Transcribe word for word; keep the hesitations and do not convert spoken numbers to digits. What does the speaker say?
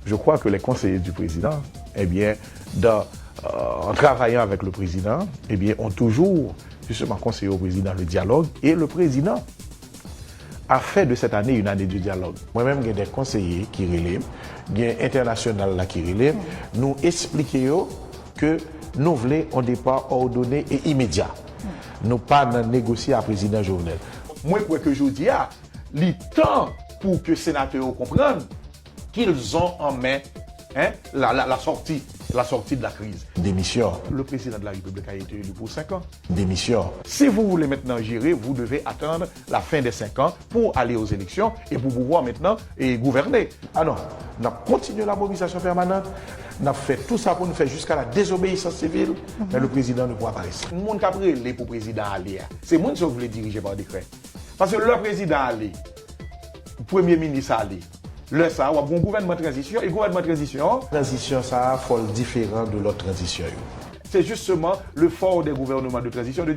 Je crois que les conseillers du président, eh bien, dans, euh, en travaillant avec le président, eh bien, ont toujours justement conseillé au président le dialogue et le président a fait de cette année une année de dialogue. Mwen menm gen de konseye ki rele m, gen entènasyonal la ki rele m, nou esplike yo ke nou vle on départ ordonné et immédiat. Nou pa nan negosye a prezidan Jovenel. Mwen kwè ke jodi a, li tan pou ke senatè yo konprann qu'ils ont en main, hein, la, la, la sortie, la sortie de la crise. Démission. Le président de la République a été élu pour cinq ans. Démission. Si vous voulez maintenant gérer, vous devez attendre la fin des cinq ans pour aller aux élections et pour pouvoir maintenant et gouverner. Ah non, n ap kontinye la mobilisation permanente, n ap fè tout sa pou nou fè jusqu'à la désobéissance civile, mais le président ne pourra pas rester. Moun k ap rele pou prezidan ale a, se moun sa yo vle dirije pa dekrè. Paske lè prezidan ale, premye minis ale, lè sa a, w ap gen yon gouvènman tranzisyon, e gouvènman tranzisyon an, tranzisyon sa a, fò l diferan de lòt tranzisyon yo. C'est justement le fort des gouvernements de transition de